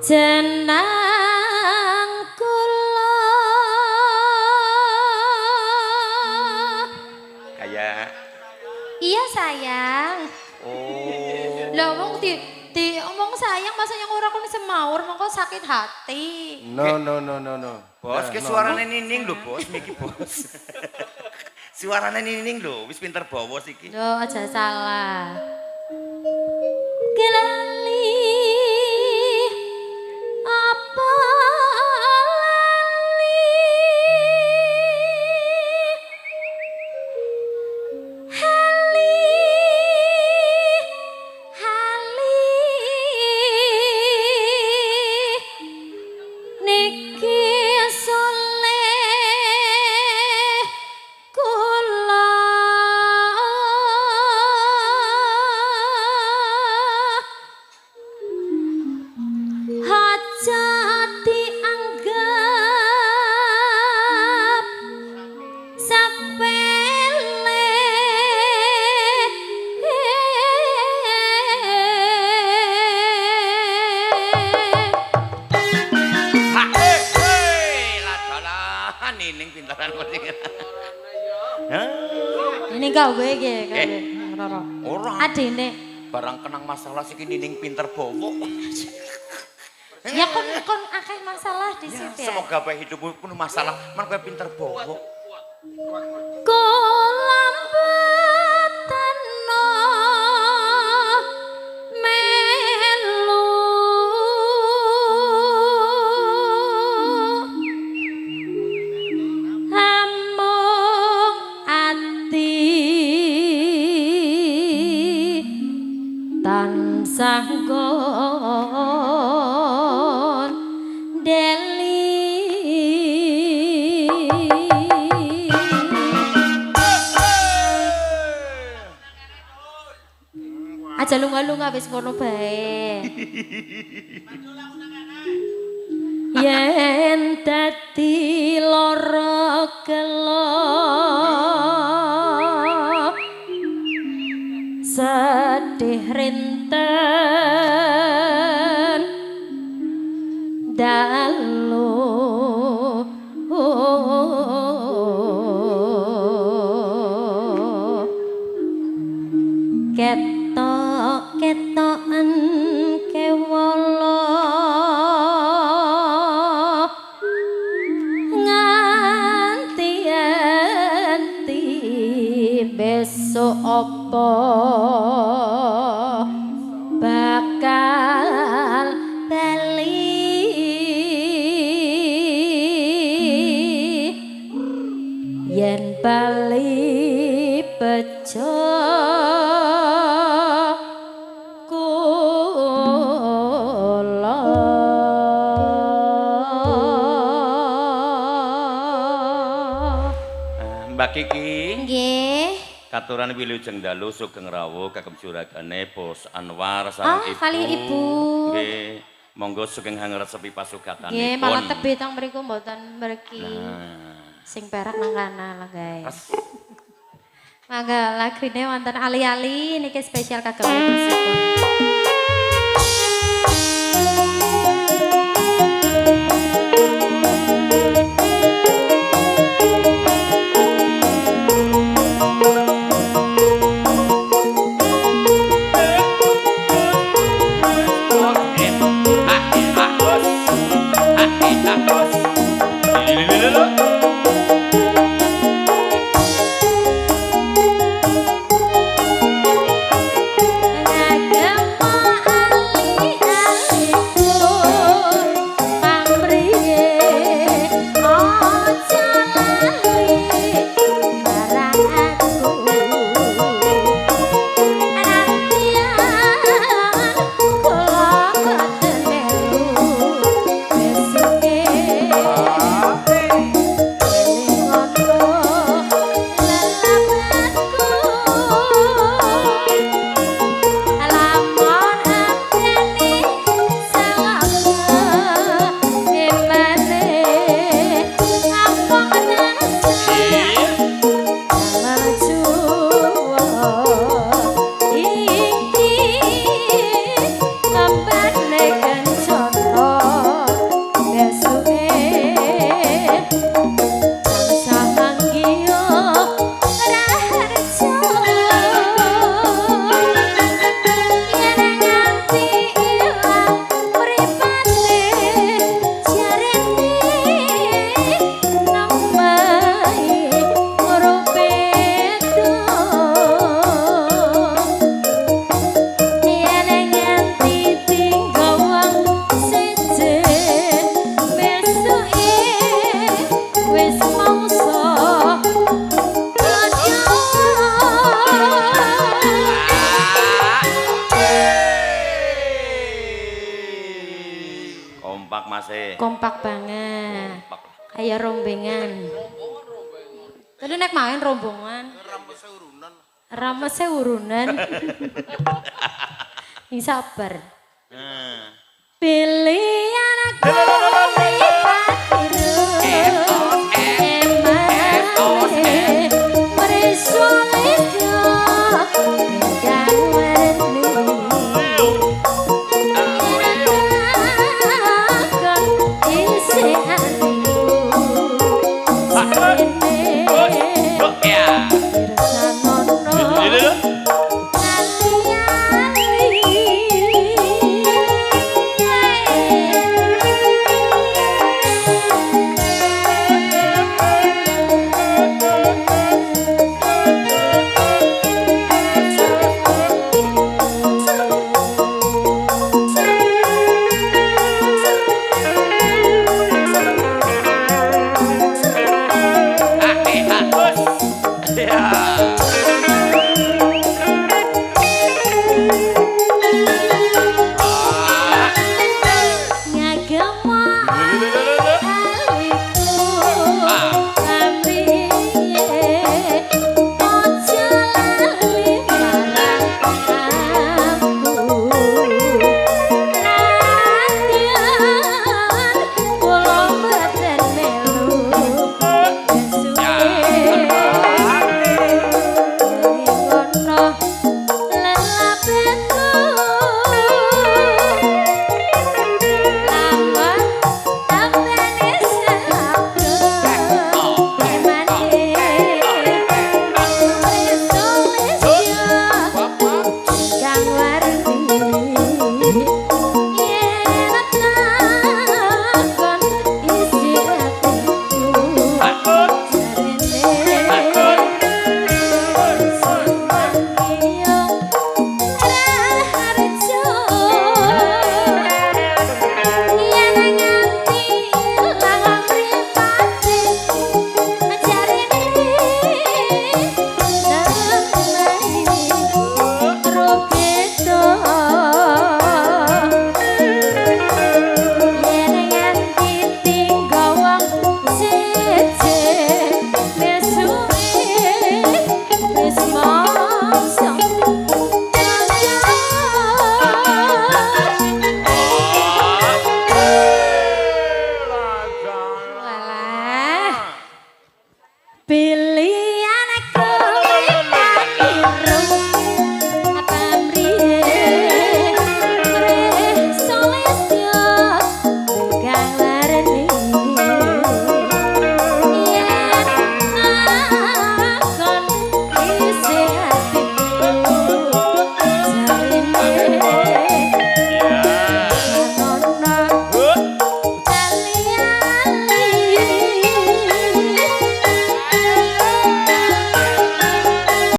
Jenang kula. Kayak Iya sayang. Oh. Lah wong di omong sayang masa yang ora kon semaur mongko sakit hati. No no no no no. Bos, ke No, suarane Nining lho, Bos, miki Bos. Suarane Nining lho, wis pinter bawa iki. Loh, aja salah. Kelali apa lali hali hali niki soleh kula hajat dianggap sepele. Ha, eh, eh, lah dalah Nining pintaran kok sing. Hah? Ini gawe iki, gawe. Eh. Roro. Ora. Adine. Barang kenang masalah siki Nining pinter bawa. Ya kon kon akeh masalah di situ ya. Semoga bae hidupmu penuh masalah, man kowe pinter bawa. Kolam betano melu amung ati tansah gondeli. Aja lunga-lunga wis ngono bae. Yen dadi lara gelo sedih rinten dalu ketok ketoken kewala nganti enti besok apa bakal bali yen bali bejo kula. Mbak Kiki. Nggih. Katuran wilujeng dalu sugeng rawuh kagem juragane Bos Anwar sareng Ah, Ibu. kali Ibu. Nggih. Monggo sugeng hangresepi pasukatanipun. Nggih, malah tebih teng mriku mboten mriki. Nah, Sing perak nang kana lah, guys. pas Mangga lagune wonten ali-ali niki spesial kagem Ibu Sugeng. Ngagem Kompak masih. Kompak banget. Kompak. Kayak rombengan. Tadi nek main rombongan. Ramese urunan. Sing sabar. Hmm. Pilihan aku.